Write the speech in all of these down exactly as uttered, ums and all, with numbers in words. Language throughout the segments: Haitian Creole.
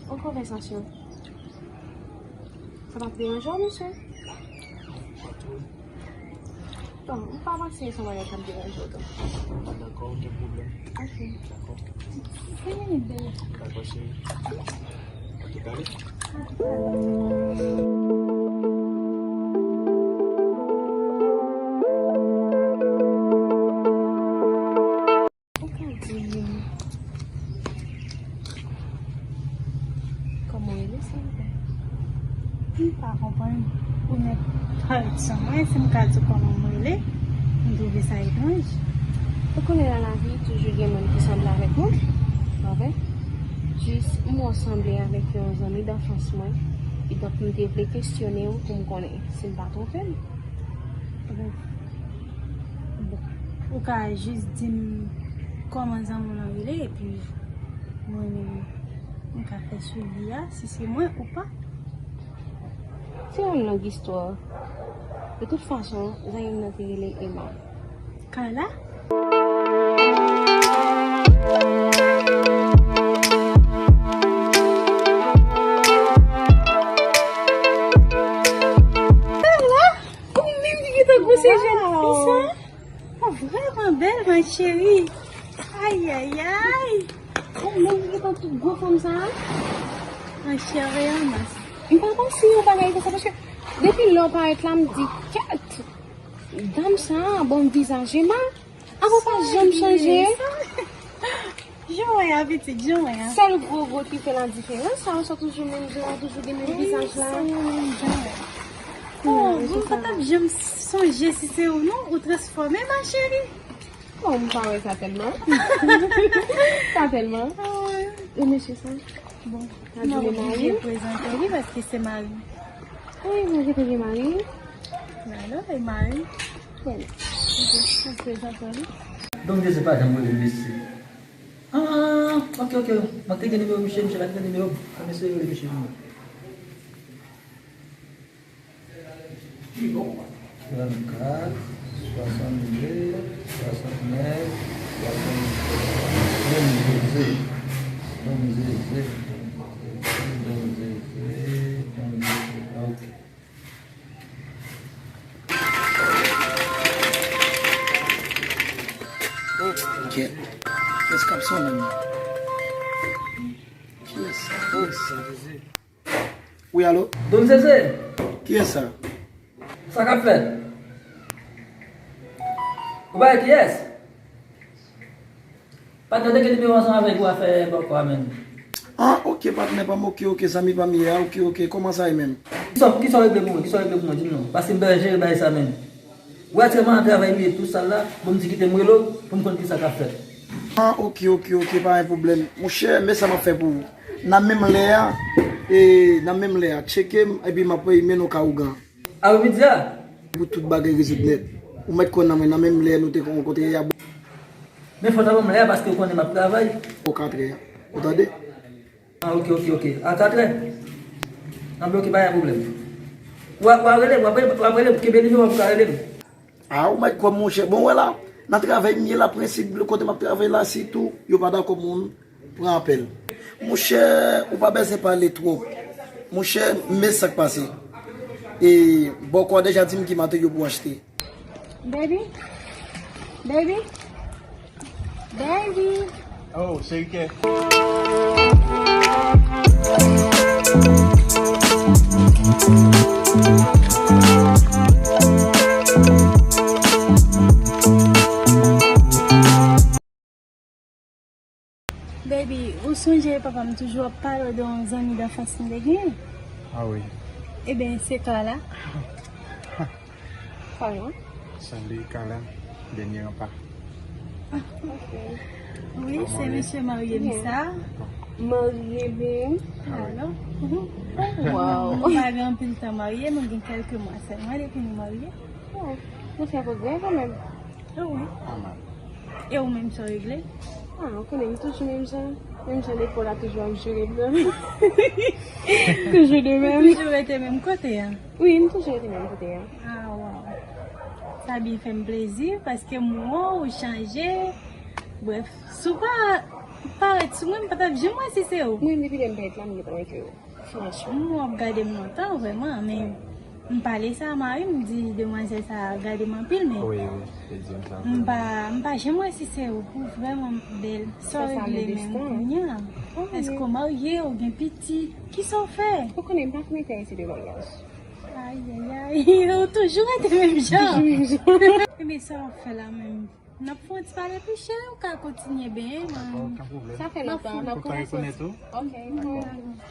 Yon konvèsasyon. Sa p ap deranje w, mesye? Bon, m pa panse se yon bagay k ap deranje w, tonton. Dakò, okenn pwoblèm. Ok. Dakò. Vini, bebe. Dakò, cheri. Ok, pale. Ou ka di m kòman w rele, silvouplè? M pa konprann. Ou mèt pale sou mwen, si m ka di w kòman m rele, m twouve sa etranj. Ou konnen nan lavi, toujou gen moun ki sanble avèk mwen, pa vre? Jis, m wè w sanble avèk yon zanmi danfans mwen, kidonk m te vle kesyone w pou m konnen si m pa twonpe m. Bon, ou ka jis di m kòman zanmi w lan rele, epi mwen menm, m ka fè swivi a, si se mwen ou pa. Se yon long istwa. De tout fason, zanmi m nan te rele Emma. Carla? Carla? Ou menm ki gentan gwosè jèn fi sa? Ou vrèman bèl, ma chérie. Ay, ay, ay. Ou menm ki gentan tout gwo fanm sa? An chè e an os. M pa konn si yon bagay konsa, paske depi lè w parèt la, m di, kèt! Dam sa, bon vizaj Emma. Avan pa janm chanje. Jan w wè a, pitit, jan w wè a. Sèl gwo gwo ki fè la diferans, sa, sa toujou menm jan, toujou gen menm vizaj la. Wi, sa menm jan. Oh, m pa t ap janm sonje si se ou non, ou transfòme, ma chérie. Bon, m pa wè sa tèlman. Sa tèlman. Ah. E mesye sa? Bon, m ap oblije prezante li paske se mari m. Wi, mwen gentan gen mari. Alò, e mari m. Bon. Ok, m prezante li. Donk, Dezi pa janm rele mesye. Ah, ok, ok. Mwen te gen nimewo misye, misye pa te gen nimewo m. Fè mesye rele misye pou mwen. Trannkat, swasanndde, swasantnèf, swasanndisèt. Donn Zeze. Donn Zeze. Donn Zeze. Donn Zeze. Ok. Ok. Kiyès k ap sonnen? Kiyès sa? Kiyès sa? Wi, alo? Donn Zeze! Kiyès sa? Sa k ap fèt? Ou pa wè kiyès? Patnè, te gen nimewo ansanm avèk ou a fè bòkò a menm. Ah, ok, patnè pa m, ok, ok, zanmi pa m ye a, ok, ok, kòman sa ye menm? Kisa, kisa w regle pou mwen? Kisa w regle pou mwen? Di m non. Paske m bezwen jere bagay sa menm. Ou wè aktyèlman nan travay m ye tou sal la, bon m di kite m rele w pou m konn kisa k ap fèt. Ah, ok, ok, ok, pa gen pwoblèm. Monchè, men sa m ap fè pou ou. Nan menm lè a, e, nan menm lè a, tcheke m, epi m ap mennen w kay ougan. Apremidi a? Pou tout bagay rezoud nèt. Ou mèt kwè nan mwen, nan menm lè nou te konn rankontre a. Men fò w ta ban m lè a, paske w konnen m ap travay. Bò katrè a. Ou tande? Ah, ok, ok, ok. A katrè? Anben, ok, pa gen pwoblèm. W a, w a rele m, w ap rele m, w ap rele m, kenbe nimewo a pou w ka rele m. Ah, ou mèt kwè m, monchè. Bon, wè la, nan travay m ye la, prensip kote m ap travay la, sitou yo pa dakò moun pran apèl. Monchè, ou pa bezwen pale twòp. Monchè, men sa k pase. E bòkò a deja di m ki materyo pou achte. Baby? Baby? Baby? Oh, cheri kè. Baby, ou sonje papa m toujou ap pale w de yon zanmi danfans m te genyen? Ah wi. Eben, se Carla. Carla? Sanble Carla, dènye ranpa. Ah, ok. Wi, se mesye marye m sa. Marye menm? Ah wi. Alò? Oh, wow. Nou pa gen anpil tan marye, nou gen kèlke mwa sèlman depi nou marye. Oh, nou fè pwogrè kanmenm. Ah wi. Pa mal. E ou menm, sa w regle? Ah, ou konnen m toujou menm jan. Menm jan lekòl la toujou ap joure m nan. Toujou de menm. Ou toujou rete menm kote a? Wi, m toujou rete menm kote a. Ah, waw. Sa byen fè m plezi, paske m wè w chanje. Brèf, si w pa Parèt sou mwen, m pa t ap janm wè si se ou. Mwen, depi lè m parèt la, m gentan wè ke ou. Franchman. M w ap gade m lontan, vrèman, men m pale sa a mari m, m di demwazèl sa a gade m anpil, men Wi, wi, te di m sa. M pa, m pa janm wè si se ou. Ou vrèman bèl. Sa w regle menm kounye a? Èske w marye, ou gen pitit? Kisa w fè? Ou konnen m pa konn enterese de maryaj. Ayayay, ou toujou rete menm jan. Toujou menm jan. Ebyen, sa w ap fè la menm? N ap fè yon ti pale pi chè, ou ka kontinye benyen, man. Sa fè lontan, n ap konprann. Ok,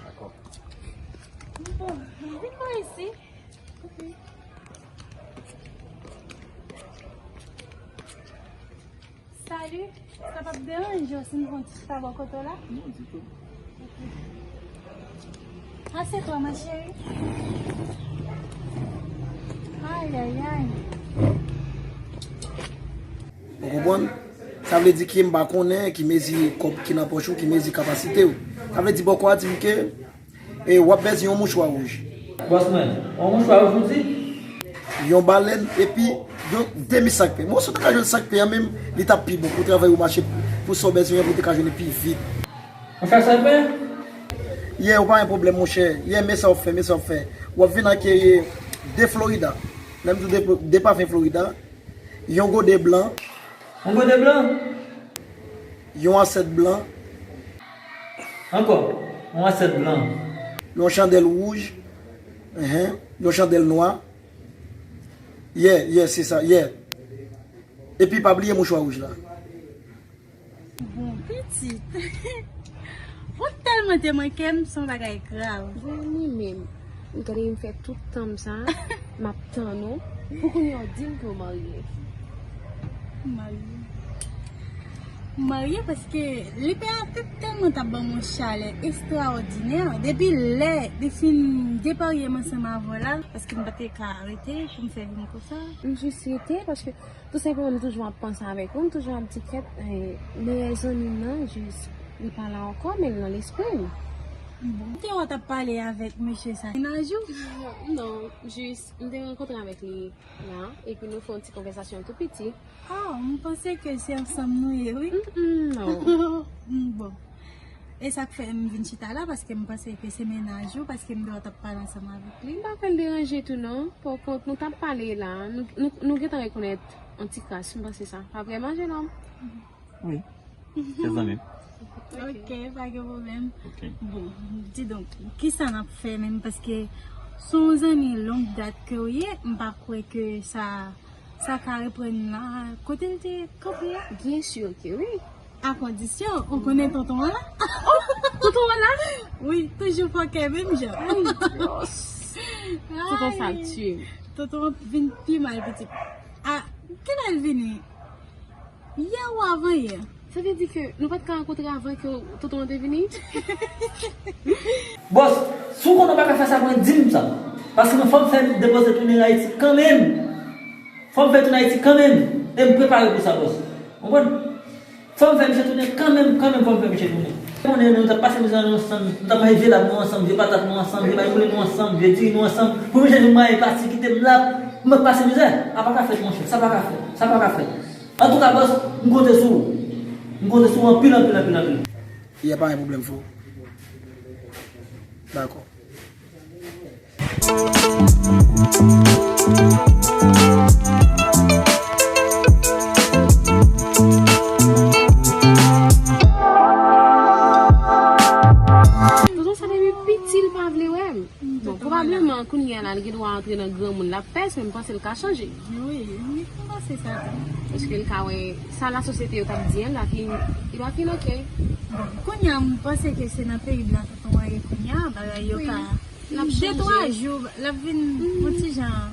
dakò. Bon, vin pa isi. Salut, sa p ap deranje w si n fè yon ti chita bò kote w la? Non, ditou. Assieds-toi, ma chérie. Aïe, aïe, aïe. Ou konprann? Sa vle di ki m pa konnen ki mezi kòb ki nan pòch ou, ki mezi kapasite w. Sa vle di bòkò a di m ke e w ap bezwen yon mouchwa wouj. Bòs mwen, yon mouchwa wouj ou di? Yon balèn epi yon demi sak pen. Bon, si w te ka jwenn sak pen an menm, li t ap pi bon pou travay ou mache, pou sa w bezwen an pou w te ka jwenn li pi vit. Yon sak pen? Yeah, ou pa gen pwoblèm, monchè. Yeah, men sa w ap fè, men sa w ap fè. W ap vin ak, e, de Florida. Lè m di w de, de pafen Florida. Yon gode blan. Yon gode blan? Yon asyèt blan. Ankò, yon asyèt blan. Yon chandèl wouj. Enhen. Yon chandèl nwa. Yeah, yeah, se sa, yeah. Epi pa bliye mouchwa wouj la. Bon, pitit. Ou tèlman te manke m, se yon bagay grav. Bon, mwen menm, gade m fè tout tan m sa, m ap tann ou. Pou kounye a w di m ke w marye. Marye. Marye paske lepè a te tèlman t ap ban m yon chalè estrawòdinè. Depi lè li fin deparye m ansanm avè w la, paske m pa te ka rete pou m fè vi m konsa. M jis rete paske Tou senpleman, m toujou ap panse avèk ou, m toujou ap di kèt, eh, meyè zanmi m nan, jis, li pa la ankò, men l nan lespri m. Bon, te wè w t ap pale avèk mesye sa, mennaj ou? Non, jis, m te rankontre avèk li la, epi nou fè yon ti konvèsasyon tou piti. Ah, m panse ke se ansanm nou ye, wi. Mm, mm, non. Mm, bon. E sa k fè m vin chita la, paske m panse ke se mennaj ou, paske m te wè w t ap pale ansanm avèk li. M pa kwè l deranje tou non. Pòkont, nou t ap pale la, nou, nou, nou gentan rekonèt yon ti kras, m panse sa. Pa vre, ma jenòm? Wi. Se zanmi m. Ok, pa gen pwoblèm. Ok. Bon, didonk, kisa n ap fè menm? Paske se yon zanmi long dat ke w ye, m pa kwè ke sa Sa ka reprann la, kote l te kanpe a? Byen si ke wi. A kondisyon, ou konnen tonton an la? Oh, tonton an la? Wi, toujou fòkè menm jan. Ay, Dios. Tonton sa ap tiye m. Tonton an vin pi mal pitit. A, kilè l vini? Yè ou avan yè? Sa vle di ke nou pa t ka rankontre avan ke tonton an te vini? Bòs, si w konnen w pa ka fè sa pou mwen, di m sa. Paske mwen fò m fè depoze tounen Ayiti kanmenm. Fò m fè tounen Ayiti kanmenm. E m prepare pou sa, bòs. Konprann? Fò m fè misye tounen kanmenm, kanmenm, fò m fè misye tounen. Konnen nou t ap pase mizè nou ansanm, nou t ap manje vye lab nou ansanm, vye patat nou ansanm, vye bay poule nou ansanm, vye diri nou ansanm. Pou misye vin mwaye pati kite m la, mwen pase mizè. A pa ka fèt, monchè. Sa pa ka fèt. Sa pa ka fèt. Antouka, bòs, m konte sou ou. M konte sou ou anpil, anpil, anpil, anpil. Yè pa gen pwoblèm, fo. Dakò. Tonton sa depi piti l pa vle wè m. Bon, pwobableman, kounye a la, li gen dwa antre nan granmoun l ap fè, men m panse l ka chanje. Wi, wi, m panse sa tou. Paske l ka wè sa lasosyete yo t ap di an, l ap fin, li va fin oke. Bon, kounye a, m panse ke se nan peyi blan tonton an ye kounye a, bagay yo ka de twa jou, l ap vin yon ti jan,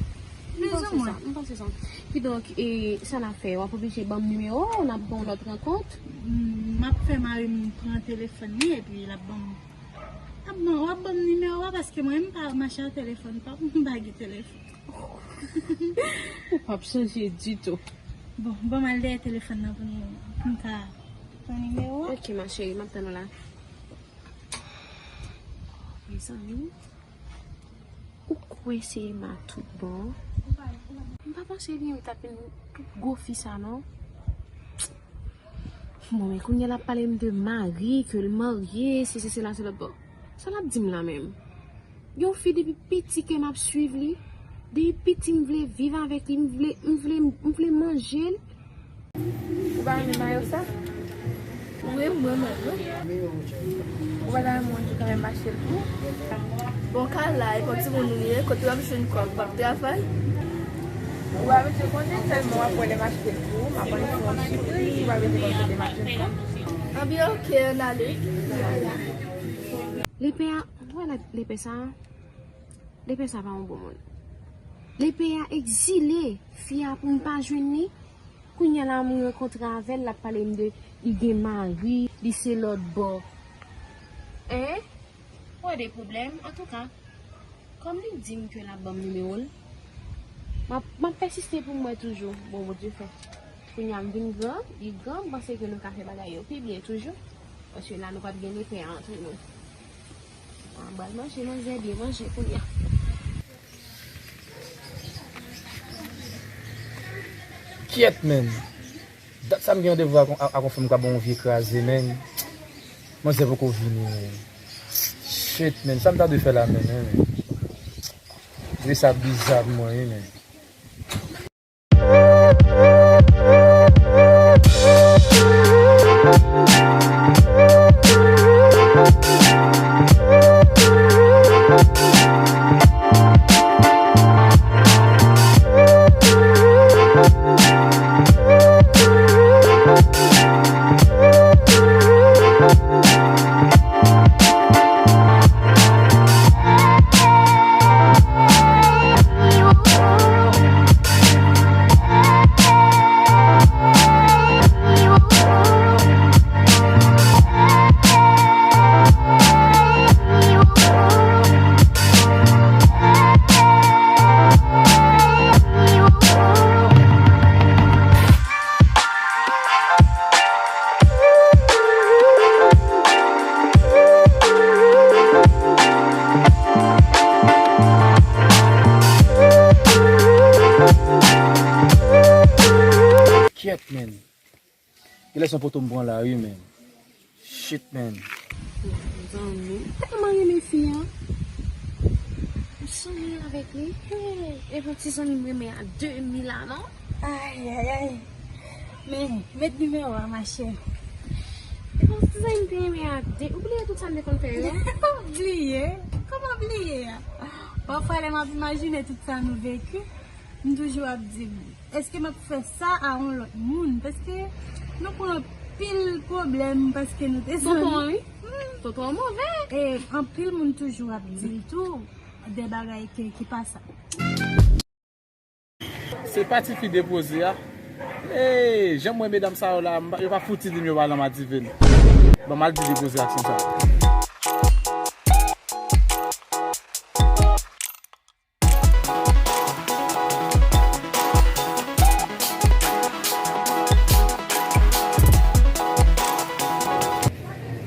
plizoumwen. M panse sa, m panse sa. Kidonk, e, sa n ap fè, w ap oblije ban m nimewo w, n ap fè yon lòt rankont. M ap fè mari m pran telefòn li, epi l ap ban m Ap ban, w ap ban m nimewo a paske mwen, m pa mache ak telefòn pa m, m pa gen telefòn. Ou p ap chanje ditou. Bon, ban m al dèyè telefòn nan pou nou, pou m ka pran nimewo a. Ok, ma chérie, m ap tann ou la. Mezanmi, ou kwè se Emma tout bon? M pa panse li menm t ap vin tout gwo fi sa, non. Bon, men kounye a l ap pale m de mari, ke l marye, sesi, sela, se lòt bò. Sa l ap di m la menm? Yon fi depi piti ke m ap swiv li. Depi piti m vle viv avèk li, m vle, m vle, m vle manje l. Ou pa renmen mayo sa? Wi, m renmen l, wi. Ou pa ta renmen w di kanmenm m achte l pou ou? Bon, ka la, e pa timoun ou ye, kote w ap jwenn kòb, w ap travay? Ou pa bezwen konnen, sèlman w ap wè lè m achte l pou ou, m ap antre yon sipri, ou pa bezwen konn kote m ap jwenn kòb. Anben, oke, ann ale. Lepè a, wè la, lepè sa a. Lepè sa pa yon bon moun. Lepè a egzile fi a pou m pa jwenn li. Kounye a la, m rankontre avè l, l ap pale m de li gen mari, li se lòt bò. Hein? Wè de pwoblèm, antouka. Kòm li di m ke l ap ban m nimewo l, m ap, m ap pèsiste pou m wè toujou. Bon, Bondye fè. Kounye a m vin gran, li gran, m panse ke nou ka fè bagay yo pi byen toujou. Paske la, nou p ap gen lepè antre nou. An pral manje, manzè byen manje kounye a. Kyèt, menn. Dat sa m gen randevou ak, ak, ak yon fanm k ap ban yon vye kraze, menn. Manzè poko vini, menn. Shit, menn. Sa m ta dwe fè la, menn, menn. Vye sa biza pou mwen, wi, menn. Kyèt, menn. Genlè se yon poto m pran la, wi, menn. Shit, menn. Zanmi, m tèlman renmen fi a. M sonje avèk li. Hey, e yon ti zanmi m renmen a de mil la, non? Ay, ay, ay. Men, met nimewo a, machè. E yon ti zanmi m te renmen a de. Ou bliye tout sa m te konn fè yo? Bliye? Kòman bliye a? Pafwa, lè m ap imajine tout sa nou veki, m toujou ap di m, èske m ap fè sa a yon lòt moun? Paske nou pran anpil pwoblèm paske nou te zanmi. Tonton an, wi. Hmm. Tonton an move. E anpil moun toujou ap di l tou de bagay ke, ki pa sa. Se pa tifi Depoze a. Hey, jan m wè medam sa yo la, m pa, yo pa fouti di m yo pa nan Madiven. Ban m al di Depoze aksyon sa.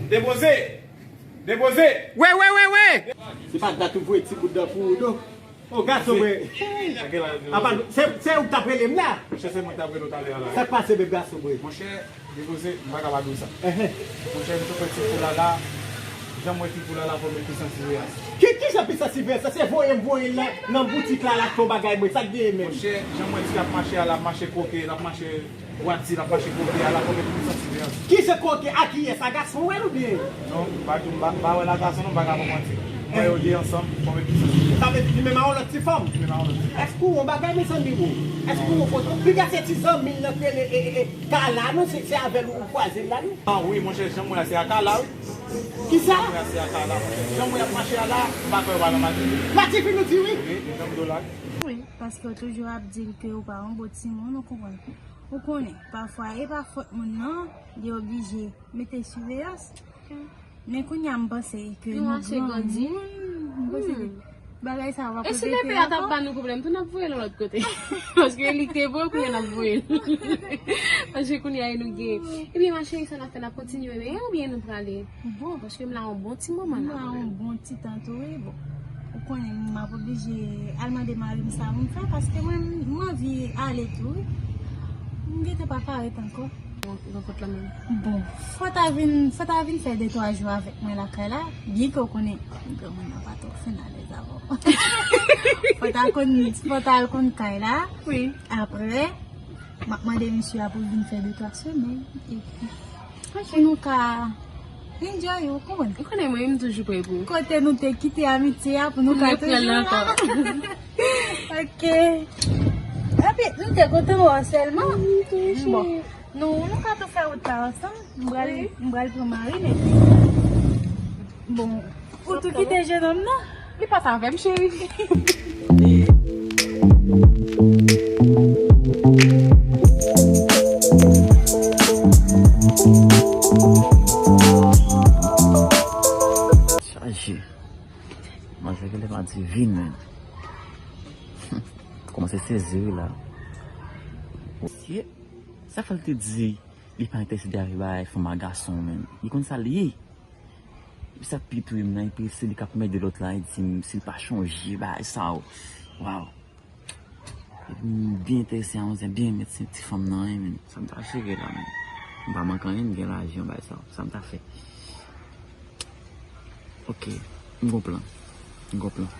Depoze! Depoze! Wè, wè, wè, wè! Se pa dat ou voye ti bout dan pou ou, non? O, gason, mwen. Apa, se, se ou k t ap rele m la? Monchè, se mwen k t ap rele w talè a la. Sa k pase, bebe gason, mwen? Monchè, Depoze, m pa ka pa di w sa. Enhen. Monchè, m tou pran ti kou la la. Jan m wè ti kou la la, fò m met pye san siveyans. Ki, ki jan pye san siveyans? Sa se voye m voye l nan, nan boutik la, l achte yon bagay, mwen. Sa k genyen menm? Monchè, jan m wè ti ap mache a la, ap mache koke, l ap mache dwati, l ap mache koke a la, fò m met pye san siveyans. Ki jan koke? A kiyès? A gason w wè l oubyen? Non, m pa di w, m pa, m pa wè l a gason non, m pa ka ba w manti. M wè yo de ansanm, fò m met pye san siveyans. Sa vle di li menm a yon lòt ti fanm? Li menm a yon lòt ti fanm. Èske w yon bagay, mezanmi, ou? Èske w yon poto? Piga se ti zanmi l nan k rele, e, e, e, Kala, non, se, se avè l ou kwaze l la, non? Ah wi, monchè, jan m wè a, se a Kala, wi. Kisa? Jan m wè a, se a Kala, monchè. Jan m wè y ap mache a la, m pa kwè yo pa nan Madiven. Madiven ou di wi? Wi, jan m di w la. Wi, paske w toujou ap di l ke ou pa yon bon timoun, ou konprann. Ou konnen, pafwa, e pa fòt moun nan, li oblije mete siveyans. Men kounye a m panse ke nou granmoun, m panse ke bagay sa yo p ap repete ankò. E si lepè a t ap ba nou pwoblèm tou, n ap voye l yon lòt kote. Paske li te bon, kounye a n ap voye l. Paske kounye a e nou gen. Ebyen, ma chérie, sa n ap fè, n ap kontinye menm oubyen nou prale? Bon. Paske m la yon bon ti moman la. M la yon bon ti tan tou, wi, bon. Ou konnen, m ap oblije al mande mari m sa pou m fè, paske mwen, m anvi ale tou, wi. M gentan pa parèt ankò. Rankont lan menm. Bon, fò ta vin, fò ta vin fè de twa jou avèk mwen lakay la, byen ke w konnen granmoun nan pa twò fin alèz avè w. Fò ta konn, fò ta al konn kay la. Wi. Apre, m ap mande mesye a pou l vin fè de twa semèn. Epi, pou nou ka enjoy, ou konprann? Ou konnen mwen, m toujou prè pou ou. Kote nou te kite amitye a pou nou ka toujou la. Ok. Epi, m te kontan wè w sèlman. Bon. Nou, nou ka tou fè wout la ansanm. M pral, m pral pran mari, men bon, ou tou kite jennonm nan? Li pa sa avè m, cheri. Chaje. Manzè genlè pa divin, men. Kòmanse sezi wi la. Mesye, sa fè l te di li pa enterese de avè bagay fanm ak gason, men. Li konn sa l ye. Epi sa k pi touye m nan, epi se li k ap mède lòt la, li di m si l pa chonje bagay sa yo. Waw. Epi m byen enterese a manzè, byen renmen ti, ti fanm nan, wi, men. Sa m ta jere la, men. M pa manke anyen, m gen lajan, bagay sa yo. Sa m ta fè? Ok, m gon plan. M gon plan.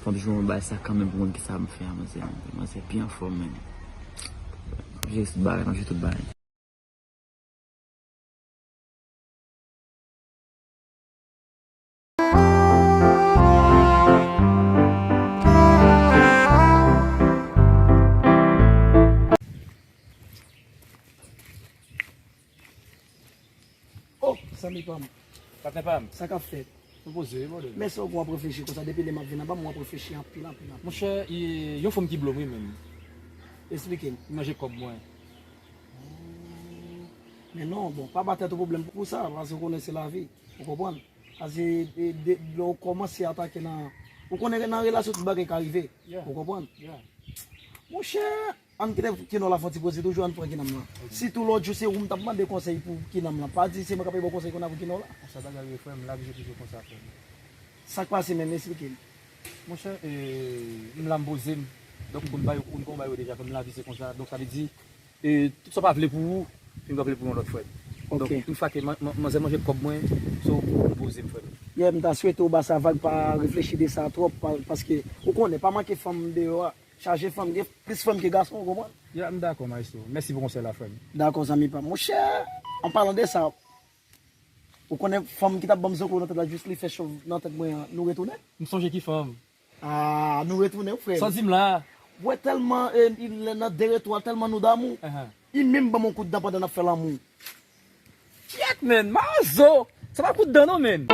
Fò m jwe yon bagay sa kanmenm pou m konn kisa m fè a, manzè. Manzè byen anfòm, men. M ap jere tout bagay, m ap jere tout bagay. Oh, zanmi pa m. Patnè pa m. Sa k ap fèt? Mwen poze wi, brother. Men sa w gen w ap reflechi konsa depi lè m ap vin anba m, w ap reflechi anpil, anpil, anpil. Monchè, e, yon fanm ki blo m wi menm. Esplike m. Li manje kòb mwen. Oh. Men non, bon, pa ba tèt ou pwoblèm pou sa, paske w konnen se lavi. Ou konprann? Paske de, de, lè w kòmanse atake nan, ou konnen nan relasyon tout bagay ka rive. Yeah. Ou konprann? Yeah. Monchè, ann kite Kinò la fè yon ti poze toujou, ann pran Kinòm lan. Ok. Sitou lòt jou se ou m t ap mande konsèy pou Kinòm lan. Pa di se mwen k ap ba w konsèy kounye a pou Kinò la. Konsa bagay yo ye, frè m, lavi se toujou konsa, frè m. Sa k pase menm, esplike m. Monchè, e, m la m poze m. Donk, ou konn bagay, ou konn kòman bagay yo deja, frè m, lavi se konsa. Donk, sa vle di, e, tout sa w pa vle pou ou, fini pa vle pou yon lòt, frè m. Ok. Donk, yon fwa ke man-, man-, manzè manje kòb mwen, so, m poze m, frè m. Yeah, m ta swete w ba sa vag, pa reflechi de sa twòp, pa, paske, ou konnen, pa manke fanm deyò a. Chaje fanm, gen plis fanm ke gason, ou konprann? Ya, m dakò, maestro. Mèsi pou konsèy la, frè m. Dakò, zanmi pa m. Monchè, an palan de sa, ou konnen fanm ki t ap ban m zoklo nan tèt la, jis li fè chòv nan tèt mwen an, nou retounen? M sonje ki fanm? Ah, nou retounen, wi, frè m. Sa w di m la? Wè, tèlman, eh, li nan de retwa, tèlman nou damou. Ahan. Li menm ban m yon kout dan pandan n ap fè lanmou. Kyèt, menn, mawozo! Sa pa kout dan non, menn.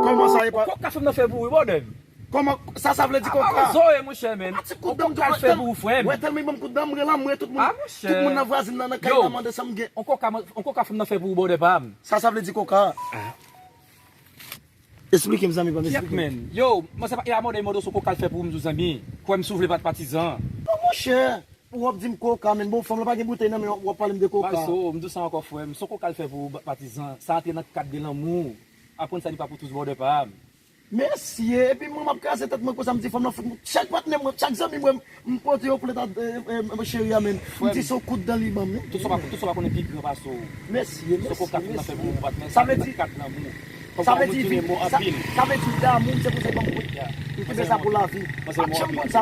Kòman sa ye pa? Kòk ka fè m nan fè pou ou, brother m. Kòman sa, sa vle di kòk ka? Mawozo ye, monchè, menn. Ti kout dan m tou, kòk ka fè pou ou, frè m. Wè, tèlman li ban m kout dan, m rele, m rele tout moun. Ah, monchè. Tout moun nan vwazin nan, nan kay la, mande sa m gen. Yon kòk ka, yon kòk ka fè m nan fè pou ou, brother pa m. Sa, sa vle di kòk ka? Esplike m, zanmi pa m, esplike m. Kyèt, menn. Yo, mwen se pa, e a mòde mòde sou koka l fè pou ou, m di w zanmi. Kwè m si w vle pa patizan. Non, monchè. Ou ap di m koka, menn. Bon, fanm lan pa gen boutèy nan men w, w ap pale m de koka. Maestro, m di w sa ankò, frè m. Sou koka l fè pou ou, patizan. Sa antre nan kad de lanmou. Aprann sa li pa pou tous, brother pa m. Mesye, epi mwen m ap kraze tèt mwen konsa, m di fanm lan fout mwen. Chak patnè mwen, chak zanmi mwen, m pote yo plent a, eh, eh, cheri a, menn. M di se yon kout dan li ban m, wi. Tout sa w pa, tout sa w pa konnen pi gran pase w. Mesye, mesye, mesye. Sa vle di, sa vle di, sa, sa vle di damou, m se pou sa ban m kout. M kenbe sa pou lavi. Pa t janm konn sa,